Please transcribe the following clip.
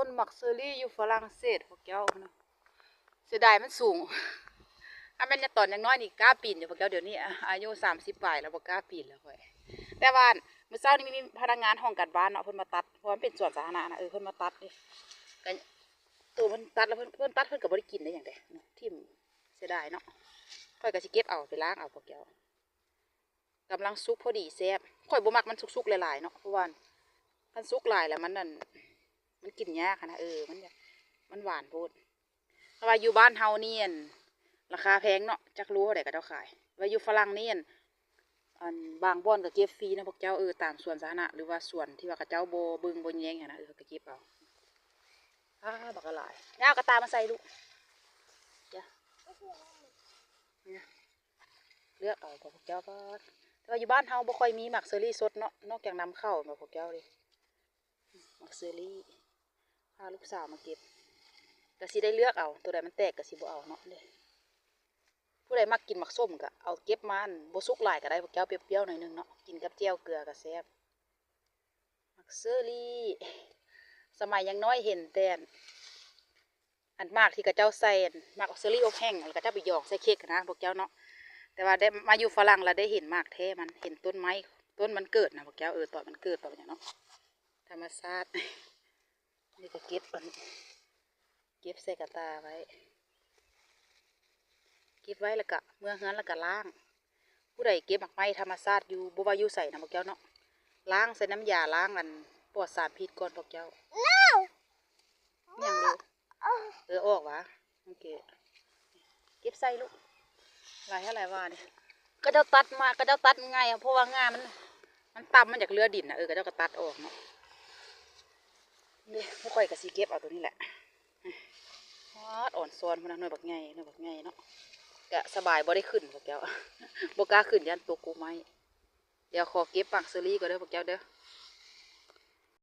ຕົ້ນໝາກເຊີຣີຢູ່ຝຣັ່ງເສດພວກເຈົ້ານະ. ເສຍດາຍມັນສູງ. ຖ້າແມ່ນຕອນຍັງນ້ອຍນີ້ກ້າປີນຢູ່ພວກເຈົ້າ, ດຽວນີ້ອາຍຸສາມສິບປາຍແລ້ວ ບໍ່ກ້າປີນແລ້ວຂ້ອຍ. ແຕ່ວ່າມື້ເຊົ້ານີ້ມີພະນັກງານຫ້ອງການບ້ານເນາະ ເພິ່ນມາຕັດ ເພາະວ່າມັນເປັນສວນສາທາລະນະນະ. ເອີ ເພິ່ນມາຕັດເດ້ ກໍໂຕເພິ່ນຕັດແລ້ວ ເພິ່ນ ເພິ່ນຕັດ ເພິ່ນກໍບໍ່ໄດ້ກິນໄດ້ຫຍັງເດ້ ຖິ້ມ ເສຍດາຍເນາະ. ຂ້ອຍກໍຊິເກັບເອົາໄປລ້າງເອົາພວກເຈົ້າ. ກຳລັງສຸກພໍດີແຊບ. ຂ້ອຍບໍ່ມັກມັນສຸກໆຫຼາຍໆເນາະ ເພາະວ່າຄັນສຸກຫຼາຍແລ້ວມັນນັ້ນ ມັນກິນຍາກຫັ້ນນະ. ເອີ ມັນ ມັນຫວານໂພດ. ເພາະວ່າຢູ່ບ້ານເຮົານີ້ ອັນ ລາຄາແພງເນາະ, ຈັກໂລເທົ່າໃດເຂົາເຈົ້າຂາຍ. ວ່າຢູ່ຝຣັ່ງນີ້ ອັນ ອັນ ບາງບ່ອນກໍເກັບຟຣີນະພວກເຈົ້າ. ເອີ ຕາມສວນສາທາລະນະ ຫຼືວ່າສວນທີ່ວ່າເຂົາເຈົ້າບໍ່ເບິ່ງບໍ່ແຍງຫັ້ນນະ, ເອີ ເຂົາກໍເກັບເອົາ. ອ້າ ບັກຫຼາຍ. ຢ່າເອົາກະຕ່າມາໃສ່ລູກ. ເລືອກເອົາພວກເຈົ້າ. ແຕ່ວ່າຢູ່ບ້ານເຮົາບໍ່ຄ່ອຍມີໝາກເຊີຣີສົດເນາະ, ນອກຈາກນຳເຂົ້າແມ່ນບໍ່ພວກເຈົ້າເດ້. ໝາກເຊີຣີ ພາລູກສາວມາເກັບ ກະຊິໄດ້ເລືອກເອົາ, ໂຕໃດມັນແຕກກະຊິບໍ່ເອົາເນາະເດ້. ຜູ້ໃດມັກກິນໝາກສົ້ມກະເອົາເກັບມາ ອັນ ບໍ່ສຸກຫຼາຍກະໄດ້ພວກເຈົ້າ, ປ່ຽວໆໜ້ອຍໜຶ່ງເນາະ, ກິນກັບແຈ່ວເກືອກະແຊບ. ໝາກເຊີຣີ ສະໄໝຍັງນ້ອຍເຫັນແຕ່ ອັນ ໝາກທີ່ເຂົາເຈົ້າໃສ່ ອັນ ໝາກເຊີຣີອົບແຫ້ງ ແລ້ວເຂົາເຈົ້າໄປຢອງໃສ່ເຄັກນະພວກເຈົ້າເນາະ. ແຕ່ວ່າໄດ້ມາຢູ່ຝຣັ່ງແລ້ວໄດ້ເຫັນໝາກແທ້ມັນ, ເຫັນຕົ້ນໄມ້ ຕົ້ນມັນເກີດນະພວກເຈົ້າ. ເອີ ຕອນມັນເກີດ ຕອນຫຍັງເນາະ ທຳມະຊາດ. ນີ້ກໍເກັບ ອັນ ເກັບໃສ່ກະຕ່າໄວ້, ເກັບໄວ້ແລ້ວກະເມືອເຮືອນແລ້ວກະລ້າງ. ຜູ້ໃດເກັບໝາກໄມ້ທຳມະຊາດຢູ່ ບໍ່ວ່າຢູ່ໃສນະພວກເຈົ້າເນາະ, ລ້າງໃສ່ນ້ຳຢາລ້າງ ອັນ ປອດສານພິດກ່ອນພວກເຈົ້າ. ຫຍັງລູກ? ເອີ ອອກຫວາ? ໂອເຄ ເກັບໃສ່ລູກ. ຫຼາຍເທົ່າໃດຫວານີ້? ເຂົາເຈົ້າຕັດມາ ເຂົາເຈົ້າຕັດງ່າຍ ເພາະວ່າງ່າມັນ ມັນຕ່ຳ ມັນຢາກເລືອດິນນະ. ເອີ ເຂົາເຈົ້າກໍຕັດອອກເນາະ. ນີ້ ພວກຂ້ອຍກໍຊິເກັບເອົາໂຕນີ້ແຫຼະ. ປາດ ອ່ອນຊອນພຸ້ນນະ, ໜ່ວຍບັກໃຫຍ່ ໜ່ວຍບັກໃຫຍ່ເນາະ. ກະສະບາຍ ບໍ່ໄດ້ຂຶ້ນພວກເຈົ້າ, ບໍ່ກ້າຂຶ້ນ ຢ້ານຕົກກົກໄມ້. ດຽວຂໍເກັບໝາກເຊີຣີກ່ອນເດີພວກເຈົ້າເດີ.